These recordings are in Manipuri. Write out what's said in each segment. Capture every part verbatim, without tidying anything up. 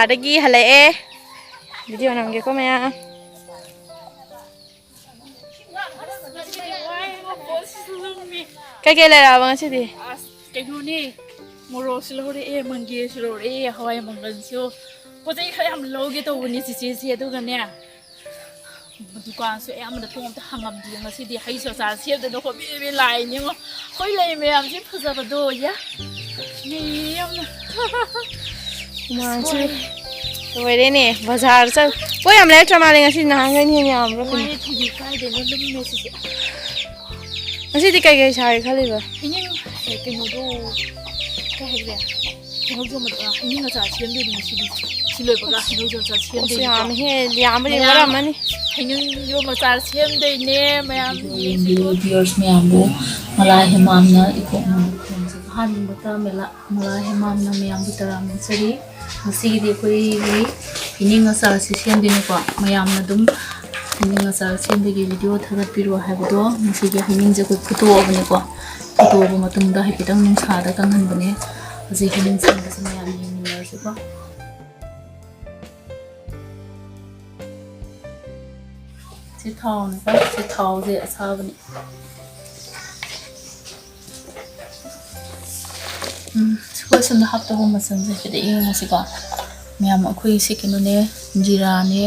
ꯑꯗꯒꯤ ꯍꯜꯂꯛꯑꯦ꯫ ꯚꯤꯗꯤꯑꯣ ꯅꯝꯒꯦꯀꯣ ꯃꯌꯥꯝ꯫ ꯀꯩꯀꯩ ꯂꯩꯔꯛꯑꯕ ꯉꯁꯤꯗꯤ? ꯑꯁ, ꯀꯩꯅꯣꯅꯦ, ꯃꯣꯔꯣꯛꯁꯨ ꯂꯧꯔꯛꯑꯦ, ꯃꯪꯒꯦꯁꯨ ꯂꯧꯔꯛꯑꯦ, ꯍꯋꯥꯏ ꯃꯪꯒꯜꯁꯨ꯫ ꯄꯣꯠ ꯆꯩ ꯈꯔ ꯌꯥꯝ ꯂꯧꯒꯦ ꯇꯧꯕꯅꯦ ꯆꯤꯆꯦꯁꯦ꯫ ꯑꯗꯨꯒꯅꯦ, ꯗꯨꯀꯥꯟꯁꯨ ꯑꯌꯥꯝꯕꯗ ꯊꯣꯡ ꯑꯝꯇ ꯍꯥꯡꯉꯝꯗꯦ꯫ ꯉꯁꯤꯗꯤ ꯍꯩꯁꯨ ꯑꯆꯥꯔ ꯁꯦꯝꯗꯅ ꯈꯣꯠꯄꯤꯗꯅ ꯂꯥꯛꯏꯅꯦꯉꯣ꯫ ꯑꯩꯈꯣꯏ ꯂꯩ ꯃꯌꯥꯝꯁꯤ ꯐꯖꯕꯗꯣ, ꯌꯥ꯫ ꯅꯩꯌꯦ ꯌꯥꯝꯅ꯫ ꯍꯨꯃꯥꯡꯁꯦ ꯂꯣꯏꯔꯦꯅꯦ꯫ ꯕꯖꯥꯔ ꯆꯠ-, ꯄꯣꯠ ꯌꯥꯝ ꯂꯩꯔꯛꯇ꯭ꯔ ꯃꯥꯜꯂꯦ ꯉꯁꯤ, ꯅꯍꯥꯟꯈꯩꯅ ꯍꯦꯟꯅ ꯌꯥꯝꯕ꯭ꯔꯥ ꯀꯩꯅꯣ? ꯃꯣꯏ ꯊꯕꯤ ꯀꯥꯏꯗꯩꯅꯣ ꯂꯨꯝꯃꯦ ꯁꯤꯗꯤ꯫ ꯉꯁꯤꯗꯤ ꯀꯩꯀꯩ ꯁꯥꯒꯦ ꯈꯜꯂꯤꯕ? ꯍꯩꯅꯤꯡ, ꯑꯦ, ꯀꯩꯅꯣꯗꯣ, ꯀꯩ ꯍꯥꯏꯒꯦ? ꯍꯩꯅꯧꯖꯣꯝ, ꯑ, ꯍꯩꯅꯤꯡ ꯑꯆꯥꯔ ꯁꯦꯝꯗꯣꯏꯅꯤ ꯉꯁꯤꯗꯤ꯫ ꯁꯤ ꯂꯣꯏꯕꯒ ꯍꯩꯅꯧꯖꯣꯝ ꯑꯆꯥꯔ ꯄꯣꯠꯁꯨ ꯁꯦꯝꯗꯣꯏꯅꯤꯀꯣ꯫ ꯌꯥꯝꯃꯤꯍꯦ, ꯌꯥꯝꯕ ꯃꯌꯥꯝ ꯌꯦꯡꯅꯔꯝꯃꯅꯤ꯫ ꯍꯩꯅꯤꯡꯖꯣꯝ ꯑꯆꯥꯔ ꯁꯦꯝꯗꯣꯏꯅꯦ ꯃꯌꯥꯝ꯫ ꯌꯦꯡꯕꯤꯌꯨ viewers ꯃꯌꯥꯝꯕꯨ, ꯃꯂꯥ ꯍꯦꯃꯥꯝꯅ ꯏꯀꯣꯛ ꯃꯅꯤꯄꯨꯔꯁꯦ ꯑꯍꯥꯟꯕ ꯇꯔꯥꯝ ꯃꯦꯂꯥ꯫ ꯃꯂꯥ ꯍꯦꯃꯥꯝꯅ ꯃꯌꯥꯝꯕꯨ ꯇꯔꯥꯝꯅ ꯑꯣꯛꯆꯔꯤ꯫ ꯉꯁꯤꯒꯤꯗꯤ ꯑꯩꯈꯣꯏꯒꯤ ꯍꯩꯅꯤꯡ ꯑꯆꯥꯔꯁꯤ ꯁꯦꯝꯗꯣꯏꯅꯦꯀꯣ꯫ ꯃꯌꯥꯝꯅ ꯑꯗꯨꯝ ꯍꯩꯅꯤꯡ ꯑꯆꯥꯔ ꯁꯦꯝꯕꯒꯤ ꯚꯤꯗꯤꯑꯣ ꯊꯥꯒꯠꯄꯤꯔꯣ ꯍꯥꯏꯕꯗꯣ, ꯉꯁꯤꯒꯤ ꯍꯩꯅꯤꯡꯁꯦ ꯑꯩꯈꯣꯏ ꯐꯨꯠꯇꯣꯛꯑꯕꯅꯦꯀꯣ꯫ ꯐꯨꯠꯇꯣꯛꯑꯕ ꯃꯇꯨꯡꯗ ꯍꯥꯏꯐꯦꯠꯇꯪ ꯅꯨꯡꯁꯥꯗ ꯀꯪꯍꯟꯕꯅꯦ꯫ ꯍꯧꯖꯤꯛ ꯍꯩꯅꯤꯡ ꯁꯦꯝꯕꯁꯦ ꯃꯌꯥꯝ ꯌꯦꯡꯃꯤꯟꯅꯔꯁꯤꯀꯣ꯫ ꯁꯤ ꯊꯥꯎꯅꯤꯀꯣ, ꯁꯤ ꯊꯥꯎꯁꯦ ꯑꯁꯥꯕꯅꯤ꯫ ꯎꯝ, ꯑꯩꯈꯣꯏ ꯁꯣꯝꯗ ꯍꯥꯞꯇꯧꯕ ꯃꯆꯜꯁꯦ ꯍꯥꯏꯐꯦꯠ ꯌꯦꯡꯉꯁꯤꯀꯣ꯫ ꯃꯌꯥꯝ ꯑꯩꯈꯣꯏ ꯁꯤ ꯀꯩꯅꯣꯅꯦ, ꯖꯤꯔꯥꯅꯦ,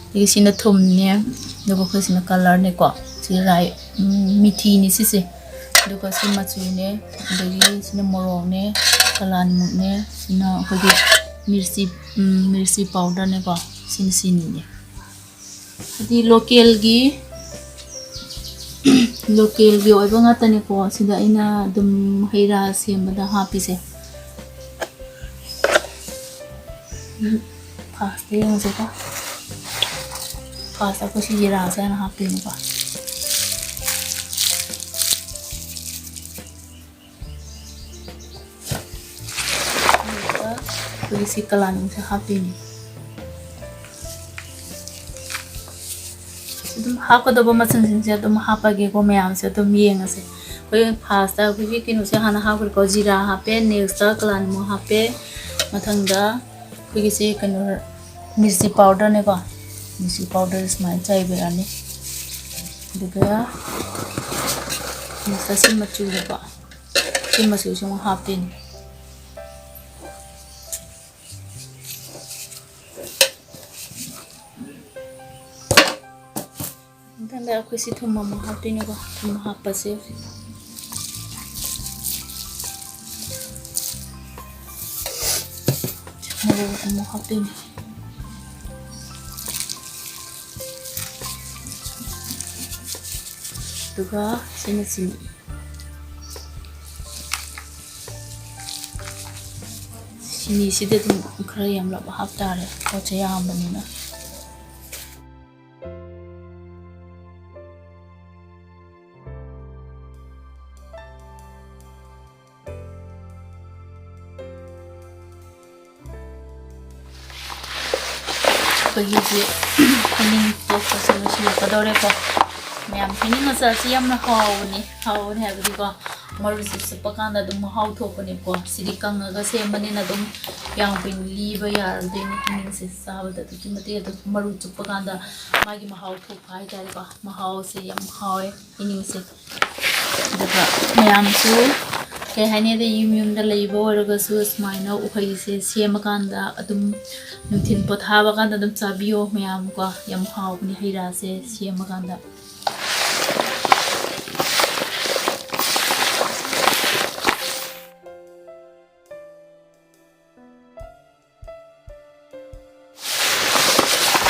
ꯑꯗꯒꯤ ꯁꯤꯅ ꯊꯨꯝꯅꯦ, ꯑꯗꯨꯒ ꯑꯩꯈꯣꯏ ꯁꯤꯅ ꯀꯂꯔꯅꯦꯀꯣ꯫ ꯁꯤ ꯔꯥꯏ, ꯎꯝ, ꯃꯤꯊꯤꯅꯦ ꯁꯤꯁꯦ꯫ ꯑꯗꯨꯒ ꯁꯤ ꯃꯆꯨꯅꯦ, ꯑꯗꯒꯤ ꯁꯤꯅ ꯃꯣꯔꯣꯛꯅꯦ, ꯀꯂꯥ ꯅꯤꯃꯛꯅꯦ, ꯁꯤꯅ ꯑꯩꯈꯣꯏꯒꯤ ꯃꯤꯔꯆꯤ, ꯎꯝ, ꯃꯤꯔꯆꯤ ꯄꯥꯎꯗꯔꯅꯦꯀꯣ꯫ ꯁꯤꯅ ꯆꯤꯅꯤꯅꯦ꯫ ꯍꯥꯏꯗꯤ ꯂꯣꯀꯦꯜꯒꯤ, ꯂꯣꯀꯦꯜꯒꯤ ꯑꯣꯏꯕ ꯉꯥꯛꯇꯅꯤꯀꯣ ꯁꯤꯗ ꯑꯩꯅ ꯑꯗꯨꯝ ꯍꯩ ꯔꯥ ꯁꯦꯝꯕꯗ ꯍꯥꯞꯄꯤꯁꯦ꯫ ꯐꯥꯔꯁꯇ ꯌꯦꯡꯉꯁꯦꯀꯣ꯫ ꯐꯥꯔꯁꯇ ꯑꯩꯈꯣꯏ ꯁꯤ ꯖꯤꯔꯥꯁꯦ ꯍꯥꯟꯅ ꯍꯥꯞꯇꯣꯏꯅꯤꯀꯣ꯫ ꯑꯗꯨꯒ ꯑꯩꯈꯣꯏꯒꯤ ꯁꯤ ꯀꯂꯥꯅꯤꯁꯦ ꯍꯥꯞꯇꯣꯏꯅꯤ꯫ ꯑꯗꯨꯝ ꯍꯥꯞꯀꯗꯧꯕ ꯃꯆꯜꯁꯤꯡꯁꯦ ꯑꯗꯨꯝ ꯍꯥꯞꯄꯒꯦꯀꯣ, ꯃꯌꯥꯝꯁꯦ ꯑꯗꯨꯝ ꯌꯦꯡꯉꯁꯦ꯫ ꯑꯩꯈꯣꯏ ꯐꯥꯔꯁꯇ ꯑꯩꯈꯣꯏꯒꯤ ꯀꯩꯅꯣꯁꯦ ꯍꯥꯟꯅ ꯍꯥꯞꯈ꯭ꯔꯦꯀꯣ, ꯖꯤꯔꯥ ꯍꯥꯞꯄꯦ, ꯅꯦꯛꯁꯇ ꯀꯂꯥꯅꯤꯃꯛ ꯍꯥꯞꯄꯦ, ꯃꯊꯪꯗ ꯑꯩꯈꯣꯏꯒꯤꯁꯦ ꯀꯩꯅꯣ, ꯃꯤꯔꯆꯤ ꯄꯥꯎꯗꯔꯅꯦꯀꯣ꯫ ꯃꯤꯔꯆꯤ ꯄꯥꯎꯗꯔ ꯁꯨꯃꯥꯏꯅ ꯆꯥꯏꯕꯤꯔꯅꯤ꯫ ꯑꯗꯨꯒ ꯃꯁꯇꯥꯔꯗ ꯁꯤꯗ ꯃꯆꯨꯅꯦꯀꯣ꯫ ꯁꯤ ꯃꯆꯨꯁꯦ ꯑꯃꯨꯛ ꯍꯥꯞꯇꯣꯏꯅꯤ꯫ ꯃꯊꯪꯗ ꯑꯩꯈꯣꯏ ꯁꯤ ꯊꯨꯝ ꯑꯃꯨꯛ ꯍꯥꯞꯇꯣꯏꯅꯦꯀꯣ꯫ ꯊꯨꯝ ꯍꯥꯞꯄꯁꯦ꯫ ꯃꯣꯔꯣꯛ ꯑꯃꯨꯛ ꯍꯥꯞꯇꯣꯏꯅꯦ꯫ ꯑꯗꯨꯒ ꯁꯤꯅ ꯆꯤꯅꯤ꯫ ꯆꯤꯅꯤꯁꯤꯗꯤ ꯑꯗꯨꯝ ꯈꯔ ꯌꯥꯝꯂꯞ ꯍꯥꯞꯇꯥꯔꯦ, ꯄꯣꯠꯁꯦ ꯌꯥꯝꯕꯅꯤꯅ꯫ ꯑꯩꯈꯣꯏꯒꯤꯁꯦ ꯍꯩꯅꯤꯡ ꯄꯣꯛꯄꯁꯦ ꯂꯣꯏꯁꯤꯜꯂꯛꯀꯗꯧꯔꯦꯀꯣ꯫ ꯃꯌꯥꯝ, ꯍꯩꯅꯤꯡ ꯑꯆꯥꯔꯁꯤ ꯌꯥꯝꯅ ꯍꯥꯎꯕꯅꯤ꯫ ꯍꯥꯎꯕꯅꯤ ꯍꯥꯏꯕꯗꯤꯀꯣ, ꯃꯔꯨꯁꯤ ꯆꯨꯞꯄ ꯀꯥꯟꯗ ꯑꯗꯨꯝ ꯃꯍꯥꯎ ꯊꯣꯛꯄꯅꯦꯕꯀꯣ꯫ ꯁꯤꯗꯤ ꯀꯪꯉꯒ ꯁꯦꯝꯕꯅꯤꯅ ꯑꯗꯨꯝ ꯌꯥꯝ ꯀꯨꯏꯅ ꯂꯤꯕ ꯌꯥꯔꯗꯣꯏꯅꯤ꯫ ꯍꯩꯅꯤꯡꯁꯦ ꯆꯥꯕꯗ ꯑꯗꯨꯛꯀꯤ ꯃꯇꯤꯛ ꯑꯗꯨꯝ ꯃꯔꯨ ꯆꯨꯞꯄ ꯀꯥꯟꯗ ꯃꯥꯒꯤ ꯃꯍꯥꯎ ꯊꯣꯛꯄ ꯍꯥꯏꯇꯥꯔꯦꯀꯣ꯫ ꯃꯍꯥꯎꯁꯦ ꯌꯥꯝ ꯍꯥꯎꯋꯦ ꯍꯩꯅꯤꯡꯁꯦ꯫ ꯑꯗꯨꯒ ꯃꯌꯥꯝꯁꯨ ꯀꯩ ꯍꯥꯏꯅꯤ, ꯑꯗꯩ ꯌꯨꯝ ꯌꯨꯝꯗ ꯂꯩꯕ ꯑꯣꯏꯔꯒꯁꯨ ꯁꯨꯃꯥꯏꯅ ꯎꯍꯩꯁꯦ ꯁꯦꯝꯃꯀꯥꯟꯗ ꯑꯗꯨꯝ ꯅꯨꯡꯊꯤꯜ ꯄꯣꯊꯥꯕ ꯀꯥꯟꯗ ꯑꯗꯨꯝ ꯆꯥꯕꯤꯌꯣ ꯃꯌꯥꯝ ꯀꯣ꯫ ꯌꯥꯝ ꯍꯥꯎꯕꯅꯦ ꯍꯩ ꯔꯥꯁꯦ ꯁꯦꯝꯃꯀꯥꯟꯗ꯫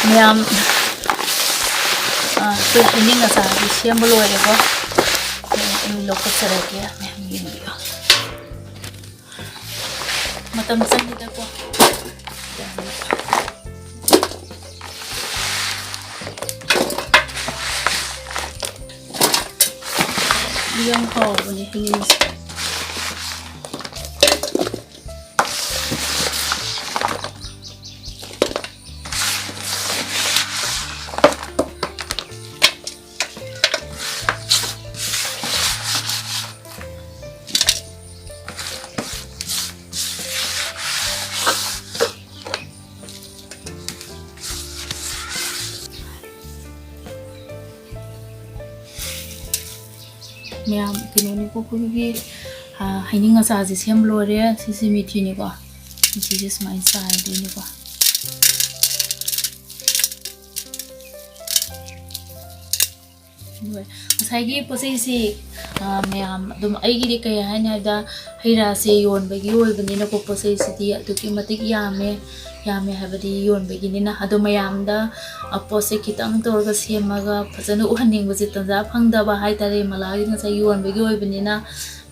ꯃꯌꯥꯝ, ꯑ, ꯑꯩꯈꯣꯏ ꯍꯩꯅꯤꯡ ꯑꯆꯥꯔꯗꯤ ꯁꯦꯝꯕ ꯂꯣꯏꯔꯦꯀꯣ꯫ ꯑꯩ ꯂꯧꯈꯠꯆꯔꯒꯦ, ꯃꯌꯥꯝ ꯌꯦꯡꯕꯤꯌꯨ꯫ ꯃꯇꯝ ꯆꯪꯉꯤꯗꯀꯣ꯫ ꯌꯥꯝ ꯍꯥꯎꯕꯅꯦ ꯍꯩꯅꯤꯡꯁꯦ꯫ ꯃꯌꯥꯝ ꯀꯩꯅꯣꯅꯤꯀꯣ, ꯑꯩꯈꯣꯏꯒꯤ, ꯑ, ꯍꯩꯅꯤꯡ ꯑꯆꯥꯔꯁꯦ ꯁꯦꯝ ꯂꯣꯏꯔꯦ꯫ ꯁꯤꯁꯦ ꯃꯤꯊꯤꯅꯤꯀꯣ꯫ ꯃꯤꯊꯤꯁꯦ ꯁꯨꯃꯥꯏꯅ ꯆꯥꯏꯗꯣꯏꯅꯤꯀꯣ꯫ ꯑꯗꯨꯒ ꯉꯁꯥꯏꯒꯤ ꯄꯣꯠ ꯆꯩꯁꯤ, ꯑ, ꯃꯌꯥꯝ ꯑꯗꯨꯝ ꯑꯩꯒꯤꯗꯤ ꯀꯩ ꯍꯥꯏꯅꯤ ꯍꯥꯏꯕꯗ, ꯍꯩ ꯔꯥꯁꯦ ꯌꯣꯟꯕꯒꯤ ꯑꯣꯏꯕꯅꯤꯅꯀꯣ, ꯄꯣꯠ ꯆꯩꯁꯤꯗꯤ ꯑꯗꯨꯛꯀꯤ ꯃꯇꯤꯛ ꯌꯥꯝꯃꯦ꯫ ꯌꯥꯝꯃꯦ ꯍꯥꯏꯕꯗꯤ ꯌꯣꯟꯕꯒꯤꯅꯤꯅ꯫ ꯑꯗꯣ ꯃꯌꯥꯝꯗ, ꯑ, ꯄꯣꯠꯁꯦ ꯈꯤꯇꯪ ꯇꯧꯔꯒ ꯁꯦꯝꯃꯒ ꯐꯖꯅ ꯎꯍꯟꯅꯤꯡꯕꯁꯦ ꯇꯟꯖꯥ ꯐꯪꯗꯕ ꯍꯥꯏꯇꯥꯔꯦ꯫ ꯃꯂꯥꯒꯤ ꯉꯁꯥꯏ ꯌꯣꯟꯕꯒꯤ ꯑꯣꯏꯕꯅꯤꯅ,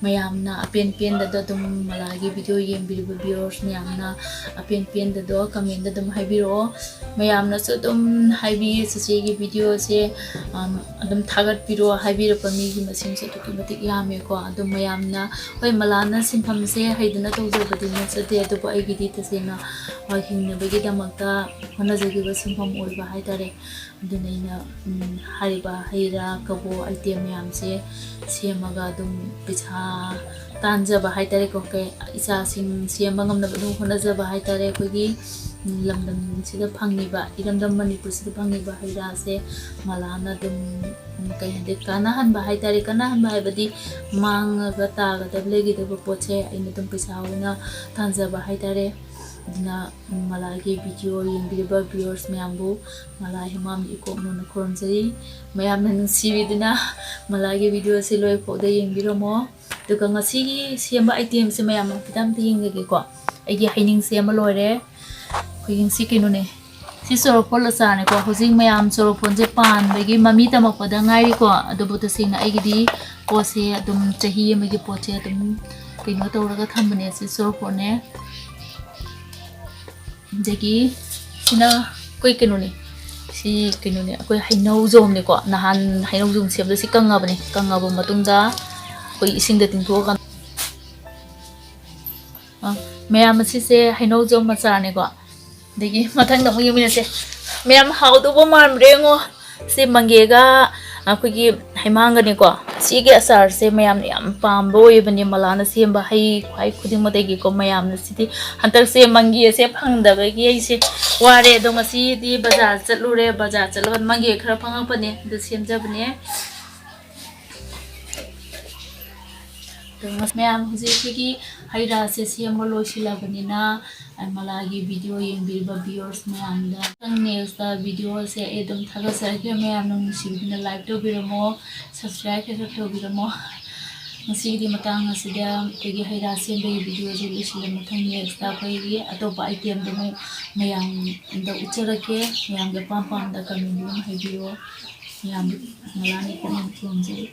ꯃꯌꯥꯝꯅ ꯑꯄꯦꯟ ꯄꯦꯟꯗꯗ ꯑꯗꯨꯝ ꯃꯂꯥꯒꯤ video ꯌꯦꯡꯕꯤꯔꯤꯕ viewers ꯃꯌꯥꯝꯅ ꯑꯄꯦꯟ ꯄꯦꯟꯗꯗꯣ comment ꯑꯗꯨꯝ ꯍꯥꯏꯕꯤꯔꯛꯑꯣ꯫ ꯃꯌꯥꯝꯅꯁꯨ ꯑꯗꯨꯝ ꯍꯥꯏꯕꯤꯌꯦ, "ꯆꯤꯆꯦꯒꯤ videoꯁꯦ, ꯑꯝ, ꯑꯗꯨꯝ ꯊꯥꯒꯠꯄꯤꯔꯣ" ꯍꯥꯏꯕꯤꯔꯛꯄ ꯃꯤꯒꯤ ꯃꯁꯤꯡꯁꯨ ꯑꯗꯨꯛꯀꯤ ꯃꯇꯤꯛ ꯌꯥꯝꯃꯦꯀꯣ꯫ ꯑꯗꯨꯝ ꯃꯌꯥꯝꯅ, ꯍꯣꯏ, ꯃꯂꯥꯅ ꯁꯤꯟꯐꯝꯁꯦ ꯍꯩꯗꯅ ꯇꯧꯖꯕꯗꯤ ꯅꯠꯆꯗꯦ, ꯑꯗꯨꯕꯨ ꯑꯩꯒꯤꯗꯤ ꯇꯁꯦꯡꯅ, ꯑ, ꯍꯤꯡꯅꯕꯒꯤꯗꯃꯛꯇ ꯍꯣꯠꯅꯖꯈꯤꯕ ꯁꯤꯟꯐꯝ ꯑꯣꯏꯕ ꯍꯥꯏꯇꯥꯔꯦ꯫ ꯑꯗꯨꯅ ꯑꯩꯅ, ꯎꯝ, ꯍꯥꯏꯔꯤꯕ ꯍꯩ ꯔꯥ, ꯀꯕꯣꯛ item ꯃꯌꯥꯝꯁꯦ ꯁꯦꯝꯃꯒ ꯑꯗꯨꯝ ꯄꯩꯁꯥ ꯇꯥꯟꯖꯕ ꯍꯥꯏꯇꯥꯔꯦꯀꯣ꯫ ꯀꯩ, ꯏꯆꯥꯁꯤꯡ ꯁꯦꯝꯕ ꯉꯝꯅꯕ ꯑꯗꯨꯝ ꯍꯣꯠꯅꯖꯕ ꯍꯥꯏꯇꯥꯔꯦ꯫ ꯑꯩꯈꯣꯏꯒꯤ, ꯎꯝ, ꯂꯝꯗꯝꯁꯤꯗ ꯐꯪꯉꯤꯕ, ꯏꯔꯝꯗꯝ ꯃꯅꯤꯄꯨꯔꯁꯤꯗ ꯐꯪꯉꯤꯕ ꯍꯩ ꯔꯥꯁꯦ ꯃꯂꯥꯅ ꯑꯗꯨꯝ, ꯎꯝ, ꯀꯩ ꯍꯥꯏꯗꯤ, ꯀꯥꯟꯅꯍꯟꯕ ꯍꯥꯏꯇꯥꯔꯦ꯫ ꯀꯥꯟꯅꯍꯟꯕ ꯍꯥꯏꯕꯗꯤ ꯃꯥꯡꯉꯒ ꯇꯥꯒꯗꯕ ꯂꯩꯒꯗꯕ ꯄꯣꯠꯁꯦ ꯑꯩꯅ ꯑꯗꯨꯝ ꯄꯩꯁꯥ ꯑꯣꯏꯅ ꯇꯥꯟꯖꯕ ꯍꯥꯏꯇꯥꯔꯦ꯫ ꯑꯗꯨꯅ ꯃꯂꯥꯒꯤ video ꯌꯦꯡꯕꯤꯔꯤꯕ viewers ꯃꯌꯥꯝꯕꯨ ꯃꯂꯥ ꯍꯦꯃꯥꯝ ꯏꯀꯣꯛꯅꯣꯅ ꯈꯨꯔꯨꯝꯖꯔꯤ꯫ ꯃꯌꯥꯝꯅ ꯅꯨꯡꯁꯤꯕꯤꯗꯨꯅ ꯃꯂꯥꯒꯤ videoꯁꯦ ꯂꯣꯏ ꯐꯥꯎꯗ ꯌꯦꯡꯕꯤꯔꯝꯃꯣ꯫ ꯑꯗꯨꯒ ꯉꯁꯤꯒꯤ ꯁꯦꯝꯕ itemꯁꯦ ꯃꯌꯥꯝ ꯈꯤꯇꯪ ꯑꯝꯇ ꯌꯦꯡꯖꯒꯦꯀꯣ꯫ ꯑꯩꯒꯤ ꯍꯩꯅꯤꯡ ꯁꯦꯝꯕ ꯂꯣꯏꯔꯦ꯫ ꯑꯩꯈꯣꯏ ꯌꯦꯡꯁꯤ ꯀꯩꯅꯣꯅꯦ꯫ ꯁꯤ ꯆꯨꯔꯐꯣꯟ ꯑꯆꯥꯔꯅꯦꯀꯣ꯫ ꯍꯧꯖꯤꯛ ꯃꯌꯥꯝ ꯆꯨꯔꯐꯣꯟꯁꯦ ꯄꯥꯟꯕꯒꯤ ꯃꯃꯤ ꯇꯝꯃꯛꯄꯗ ꯉꯥꯏꯔꯤꯀꯣ꯫ ꯑꯗꯨꯕꯨ ꯇꯁꯦꯡꯅ ꯑꯩꯒꯤꯗꯤ ꯄꯣꯠꯁꯦ ꯑꯗꯨꯝ ꯆꯍꯤ ꯑꯃꯒꯤ ꯄꯣꯠꯁꯦ ꯑꯗꯨꯝ ꯀꯩꯅꯣ ꯇꯧꯔꯒ ꯊꯝꯕꯅꯦ꯫ ꯁꯤ ꯆꯨꯔꯐꯣꯟꯅꯦ꯫ ꯑꯗꯒꯤ ꯁꯤꯅ ꯑꯩꯈꯣꯏ ꯀꯩꯅꯣꯅꯦ, ꯁꯤ ꯀꯩꯅꯣꯅꯦ, ꯑꯩꯈꯣꯏ ꯍꯩꯅꯧ ꯖꯣꯝꯅꯦꯀꯣ꯫ ꯅꯍꯥꯟ ꯍꯩꯅꯧ ꯖꯣꯝ ꯁꯦꯝꯕꯗ ꯁꯤ ꯀꯪꯉꯕꯅꯦ꯫ ꯀꯪꯉꯕ ꯃꯇꯨꯡꯗ ꯑꯩꯈꯣꯏ ꯏꯁꯤꯡꯗ ꯇꯤꯡꯊꯣꯛꯑꯒ, ꯑ, ꯃꯌꯥꯝ ꯑꯁꯤꯁꯦ ꯍꯩꯅꯧ ꯖꯣꯝ ꯑꯆꯥꯔꯅꯦꯀꯣ꯫ ꯑꯗꯒꯤ ꯃꯊꯪꯗ ꯑꯃꯨꯛ ꯌꯦꯡꯃꯤꯟꯅꯁꯦ꯫ ꯃꯌꯥꯝ ꯍꯥꯎꯗꯧꯕ ꯃꯥꯟꯕ꯭ꯔꯥ ꯌꯦꯡꯉꯣ꯫ ꯁꯤ ꯃꯪꯒꯦꯒ ꯑꯩꯈꯣꯏꯒꯤ ꯍꯩꯃꯥꯡꯒꯅꯦꯀꯣ꯫ ꯁꯤꯒꯤ ꯑꯆꯥꯔꯁꯦ ꯃꯌꯥꯝꯅ ꯌꯥꯝ ꯄꯥꯝꯕ ꯑꯣꯏꯕꯅꯦ, ꯃꯂꯥꯅ ꯁꯦꯝꯕ ꯍꯩ ꯈ꯭ꯋꯥꯏ ꯈꯨꯗꯤꯡꯃꯛꯇꯒꯤꯀꯣ꯫ ꯃꯌꯥꯝꯅ ꯁꯤꯗꯤ, ꯍꯟꯗꯛꯁꯦ ꯃꯪꯒꯦꯁꯦ ꯐꯪꯗꯕꯒꯤ ꯑꯩꯁꯦ ꯋꯥꯔꯦ꯫ ꯑꯗꯣ ꯉꯁꯤꯗꯤ ꯕꯖꯥꯔ ꯆꯠꯂꯨꯔꯦ, ꯕꯖꯥꯔ ꯆꯠꯂꯒ ꯃꯪꯒꯦ ꯈꯔ ꯐꯪꯉꯛꯄꯅꯦ, ꯑꯗꯨ ꯁꯦꯝꯖꯕꯅꯦ꯫ ꯃꯌꯥꯝ, ꯍꯧꯖꯤꯛ ꯑꯩꯈꯣꯏꯒꯤ ꯍꯩ ꯔꯥꯁꯦ ꯁꯦꯝꯕ ꯂꯣꯏꯁꯤꯜꯂꯕꯅꯤꯅ, ꯑꯩ ꯃꯂꯥꯒꯤ video ꯌꯦꯡꯕꯤꯔꯤꯕ viewers ꯃꯌꯥꯝꯗ ꯃꯊꯪ next videoꯁꯦ ꯑꯩ ꯑꯗꯨꯝ ꯊꯥꯒꯠꯆꯔꯛꯀꯦ꯫ ꯃꯌꯥꯝꯅ ꯅꯨꯡꯁꯤꯕꯤꯗꯨꯅ like ꯇꯧꯕꯤꯔꯝꯃꯣ, subscribe ꯈꯔ ꯈꯔ ꯇꯧꯕꯤꯔꯝꯃꯣ꯫ ꯉꯁꯤꯒꯤꯗꯤ ꯃꯇꯥꯡ ꯑꯁꯤꯗ ꯑꯩꯈꯣꯏꯒꯤ ꯍꯩ ꯔꯥ ꯁꯦꯝꯕꯒꯤ videoꯁꯦ ꯂꯣꯏꯁꯤꯜꯂꯦ꯫ ꯃꯊꯪ next ꯑꯩꯈꯣꯏꯒꯤ ꯑꯇꯣꯞꯄ itemꯗ ꯑꯃꯨꯛ ꯃꯌꯥꯝꯗ ꯎꯠꯆꯔꯛꯀꯦ꯫ ꯃꯌꯥꯝꯒꯤ ꯑꯄꯥꯝ ꯄꯥꯝꯗ commentꯗ ꯑꯗꯨꯝ ꯍꯥꯏꯕꯤꯌꯣ꯫ ꯃꯌꯥꯝꯒꯤ ꯃꯂꯥꯅꯤ ꯄꯨꯛꯅꯤꯡ ꯊꯣꯡꯖꯩ꯫